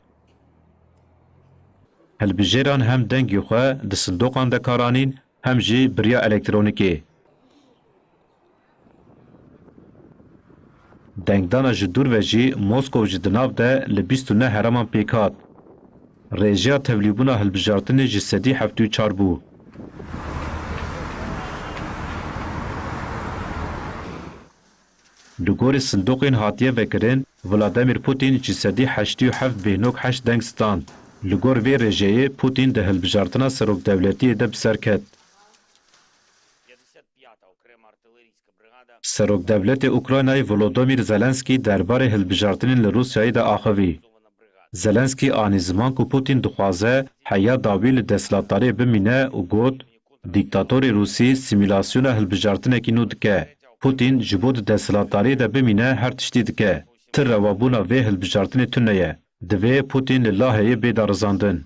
Hilbijêran hem dengê xwe di sindoqan de kar anîn, hem jî bi riya elektronîkê. Dengdana ji dûr ve jî Moskow ji di nav de li bîst û neh hereman pêk hat. Rêjeya tevlîbûna hilbijartinê ji sedî heftê û çar bû. Li gorî sindoqên hatiye vekirin, Vladimir Putin ji sedî heştê û heft bêhnok heşt deng stand. Li gor vê rêjeyê Putin di hilbijartina serokdewletiyê de bi ser ket. Serokdewletê Ukraynayê Volodymyr Zelenskî derbarê hilbijartinên li Rûsyayê de axivî. Zelenskî anî ziman ku Putin dixwaze heya dawî li desthilatdariyê bimîne û got, dîktatorê Rûsî simîlasyona hilbijartinekî nû dike. Putin ji bo di desthilatdariyê de bimîne her tiştî dike. Ti rewabûna vê hilbijartinê tune ye. Divê Putin li Laheyê bê darizandin.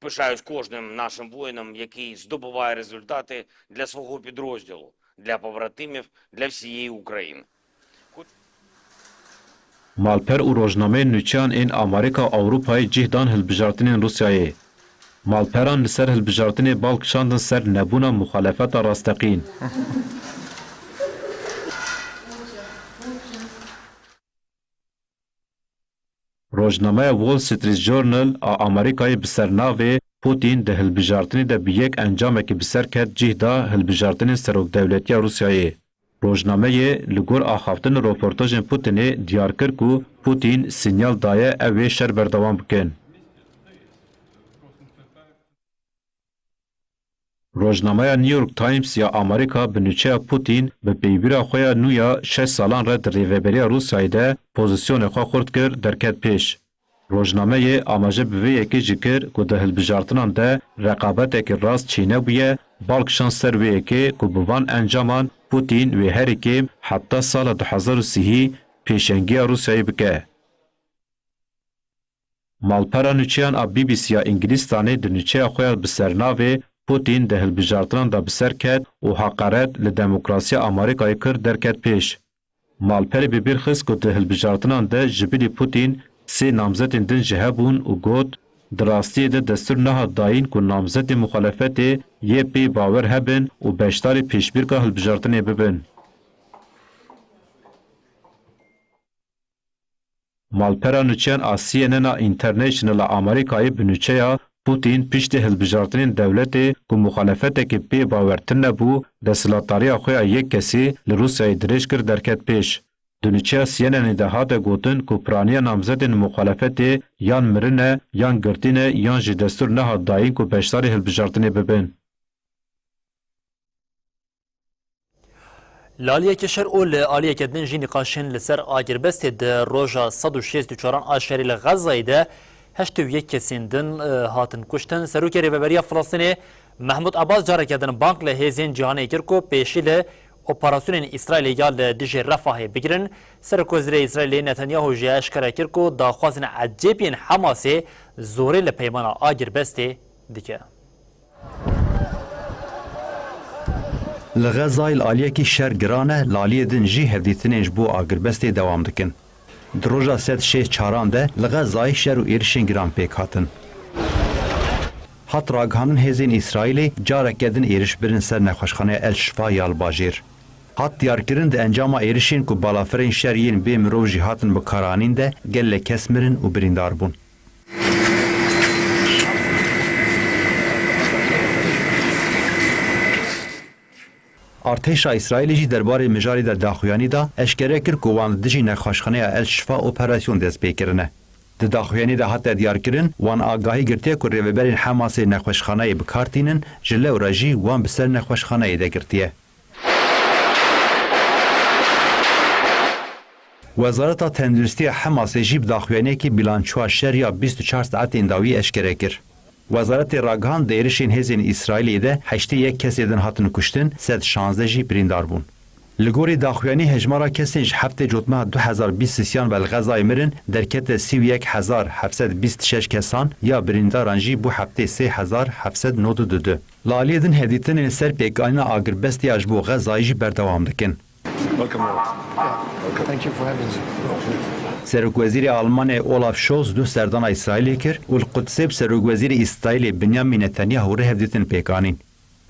Пишаюсь кожним нашим воїном, який здобуває результати для свого підрозділу, для побратимів, для всієї України. Malper û rojnameyên nûçeyan ên Amerîka û Ewropayê cih dan hilbijartinên Rûsyayê. Malperan li ser hilbijartinê bal kişandin ser nebûna muxalefeta rasteqîn. Rojnameya Wall Street Journal a Amerîkayê bi sernavê Putin di hilbijartinê de bi yek encamekî bi ser ket cih da hilbijartinên serokdewletiya Rûsyayê. Rojnameyê li gor axaftin û roportajên Putinê diyar kir ku Putin sinyal daye ew ê şer berdewam bikin. Rojnameya New York Times ya Amerîka bi nûçeya Putin bi peywîra xwe ya nû ya şeş salan re di rêveberiya Rûsyayê de pozîsyonê xwe xurt kir, derket pêş. Rojnameyê amaje bi vê yekê jî kir ku di hilbijartinan de reqabetekî rast çênebûye, bal kişand ser wê yekê ku bi van encaman Putin wê herî kêm heta sala du hezar û sî pêşengiya Rûsyayê bike. Malpera nûçeyan a B B C ya Îngilîstanê di nûçeya xwe ya bi sernavê Putin di hilbijartinan de bi ser ket û heqaret li demokrasiya Amerîkayê kir derket pêş. Malperê bi bîr xist ku di hilbijartinan de ji bilî Putin sê namzetên din jî hebûn û got, di rastiyê de destûr nehat dayîn ku namzetên muxalefetê yê pê bawer hebin û beşdarî pêşbîrka hilbijartinê bibin. Malpera nûçeyan a C N N a International a Amerîkayê bi nûçeya Putin piştî hilbijartinên dewletê ku muxalefetekî pê bawer tune bû, desthilatdariya xwe ya yek kesî li Rûsyayê dirêj kir derket pêş. Di nûçeya C N N ê de hate gotin ku piraniya namzetên muxalefetê yan mirine, yan girtî ne, yan jî destûr nehat dayîn ku beşdarî hilbijartinê bibin. Li aliyekî şer û li aliyeke din jî nîqaşên li ser agirbestê di roja sed û şêst û çaran a şerê li Xezayê de Heştê û yek kesên din, e, hatin kuştin. Serokê Rêveberiya Filistînê Mehmûd Abbas careke din bang li hêzên cîhanê kir ku pêşî li operasyonên Îsraîlê ya li dijî Refahê bigirin. Serokwezîrê Îsraîlê Netanyahu jî eşkere kir ku daxwazên ecêb yên Hemasê zorê li peymana agirbestê dike. Li Xezayê li aliyekî şer giran e, li aliyê din jî hevdîtinên ji bo agirbestê dewam dikin. Di roja sed şêst çaran de li Xezayê şer û êrişên giran pêk hatin. Hat ragihandin hêzên Îsraîlê careke din êriş birin ser nexweşxaneya El Şifa ya li bajêr. Hat diyarkirin di encama êrişên ku balafirên şer yên bê mirov jî hatin bikaranîn de gelek kes mirin û birîndar bûn. Artêşa Îsraîlê jî derbarê mijarê de daxuyanî da, eşkere kir ku wan li dijî nexweşxaneya El Şifa operasyon dest pê kirine. Di daxuyanî de hate diyarkirin, wan agahî girtiye ku rêveberên Hemasê nexweşxaneyê bi kar tînin, ji lewra jî wan bi ser nexweşxaneyê de girtiye. Wezareta Tenduristiya Hemasê jî bi daxuyaniyekî bîlançoya şer ya bîst û çar saetên dawî eşkere kir. Wezaretê ragihand di êrişên hêzên Îsraîlê de heştê yek kesê din hatin kuştin, sed şazdeh jî birîndar bûn. Li gorî daxuyanî hejmara kesên ji heftê cotmeha du hezar bîst sisiyan ve li Xezayê mirin derkete sî û yek hezar heft sed bîst şeş kesan ya birîndaran jî bû heftê sê hezar heft sed nod û du. Li aliyê din hevdîtinên li ser pêkanîna agirbestê ya ji bo Xezayê jî berdewam dikin. Welcome all. Thank you for having me. Serokwezîrê Almanê Olaf Scholz duh serdana Îsraîlê kir û li Qudsê bi Serokwezîrê Îsraîlê Benyamin Netanyahu re hevdîtin pêk anîn.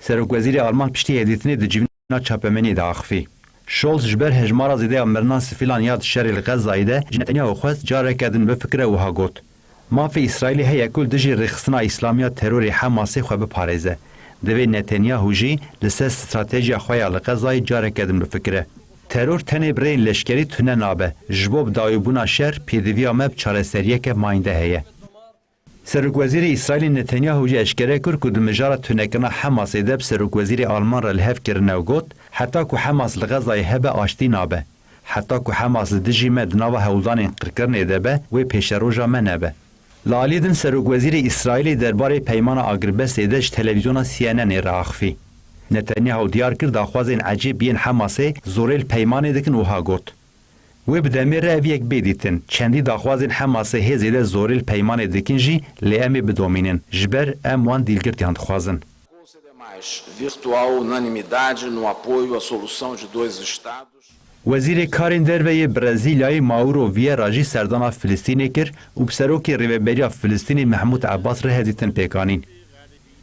Serokwezîrê Alman piştî hevdîtinê di civîna çapemeniyê de axifî. Scholz ji ber hejmara zêde ya mirinan sivîlan ya di şerê li Xezayê de ji Netanyahu xwest careke din bifikire û wiha got, Mafê Îsraîlê heye ku li dijî rêxistina Îslamiya terorê Hemasê xwe biparêze. Divê Netanyahu jî li ser stratejiya xwe ya li Xezayê careke din bifikire. Teror tenê bi rêyên leşkerî tune nabe. Ji bo bi dawîbûna şer, pêdiviya me bi çareseriyeke mayînde heye. Serokwezîrê Îsraîlê Netanyahu jî eşkere kir ku di mijara tunekirina Hemasê de bi Serokwezîrê Alman re li hev kirine û got, Heta ku Hemas li Xezayê hebe, aştî nabe. Heta ku Hemas li dijî me di nava hewldanên qirkirinê de be, wê pêşeroja me nebe. Li aliyê din Serokwezîrê Îsraîlê derbarê peymana agirbestê de ji televîzyona C N N ê re axifî. Netanyahu diyar kir daxwazên ecêb yên Hemasê zorê li peymanê dikin û wiha got, Wê bi demê re ev yek bê dîtin. Çendî daxwazên Hemasê hê zêde zorê li peymanê dikin jî, lê em ê bidomînin. Ji ber em wan dîlgirtiyan dixwazin. Virtual unanimidade no apoio à solução de dois Estados. Wezîrê Karên Derve yê Brezîlyayê Mauro Vieira jî serdana Filistînê kir û bi serokê Rêveberiya Filistînê Mehmûd Ebbas re hevdîtin pêk anîn.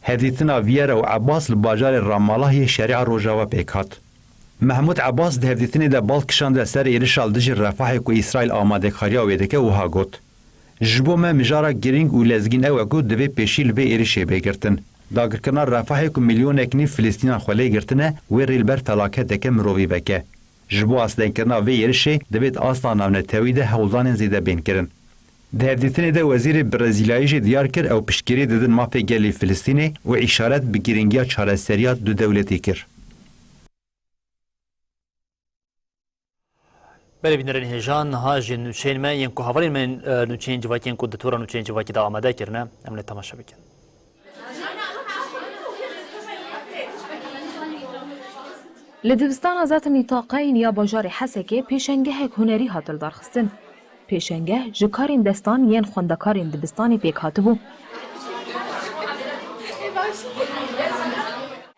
Hevdîtina Vieira û Ebbas li bajarê Ramallah yê Şerîa Rojava pêk hat. Mehmûd Ebbas di hevdîtinê de bal kişande ser êrişa li dijî Refahê ku Îsraîl amadekariya wê dike û wiha got, Ji bo me mijara girîng û lezgîn ew e ku divê pêşî li vê êrişê bê girtin. Dagirkirina Refahê ku milyonek nîv Filistînan xwe lê girtine, wê rê li ber felaketeke mirovî veke. Ji bo astengkirina vê êrişê divê di asta navnetewî de hewldanên zêde bên kirin. Di hevdîtinê de Wezîrê Brezîlyayî jî diyar kir ew piştgirî didin mafê gelê Filistînê û îşaret bi girîngiya çareseriya du dewletî kir. Belê bînerên hêja, niha jî nûçeyên me yên ku hevalên me, e, nûçeyên civakî yên ku di tora nûçeyên civakî de amade kirine, em lê temaşe bikin. Li dibistana Zat Nîtaqeyn ya bajarê Hesekê pêşengehek hunerî hat lidarxistin. Pêşengeh ji karên destan yên xwendekarên dibistanê pêk hatibû.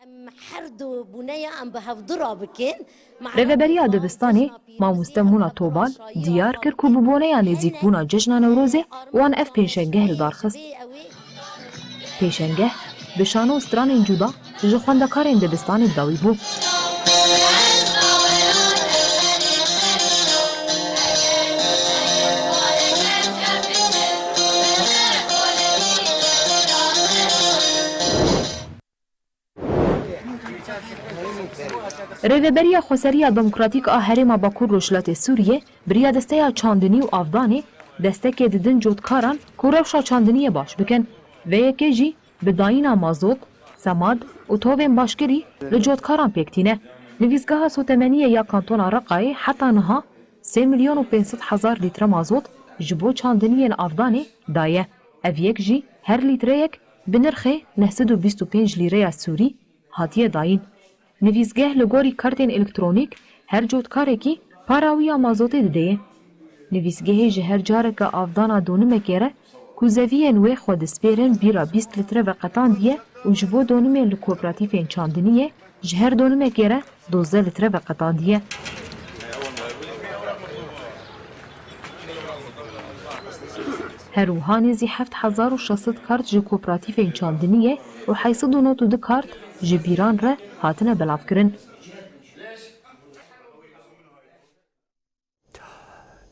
Em her du bûneya em bi hevdu rabikin. Rêveberiya dibistanê, mamoste Mûna Tobal, diyar kir ku bi boneya nêzîkbûna cejna Newrozê wan ev pêşengeh li dar xist. Pêşengeh bi şano û stranên cuda ji xwendekarên dibistanê bi dawî bû. Rêveberiya Xweseriya Demokratîk a Herêma Bakur Rojhilatê Sûriyê bi riya desteya çandinî û avdanê destekê didin cotkaran ku rewşa çandiniyê baş bikin. Vê yekê jî bi dayîna mazot, semad û tovên başkirî li cotkaran pêk tîne. Nivîsgeha Sotemeniyê ya Kantona Reqayê heta niha sê milyon û pênc sed hezar lître mazot ji bo çandiniyên avdanê daye. Ev yek jî her lîtreyek bi nirxê neh sed û bîst û pênc lîreya Sûrî hatiye dayîn. Nivîsgeh li gorî kartên elektronîk her cotkarekî para wî ya mazotê dideyê. Nivîsgehê ji her careke avdana donimekê re ku zeviyên wê xwe dispêrin bîra bîst litre veqetandiye û ji bo donimên li kooperatîfên çandiniyê ji her donimekê re dozdeh litre veqetandiye. Her wiha nêzî heft hezar û şeş sed kart ji kooperatîfên çandiniyê û heyt sed û nod û du kart ji bîran re hatine belavkirin.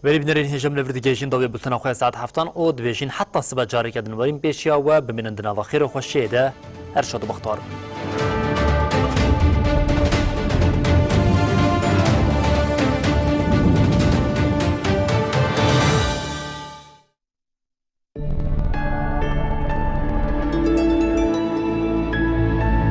Berî bînerên hêja, em li vir digihîjin dawî bultena xwe ya saet heftan û dibêjin heta sibe careke din werîn pêşiya we, bimînin di nava xêr û xweşiyê de. Her şad û bextewar bin.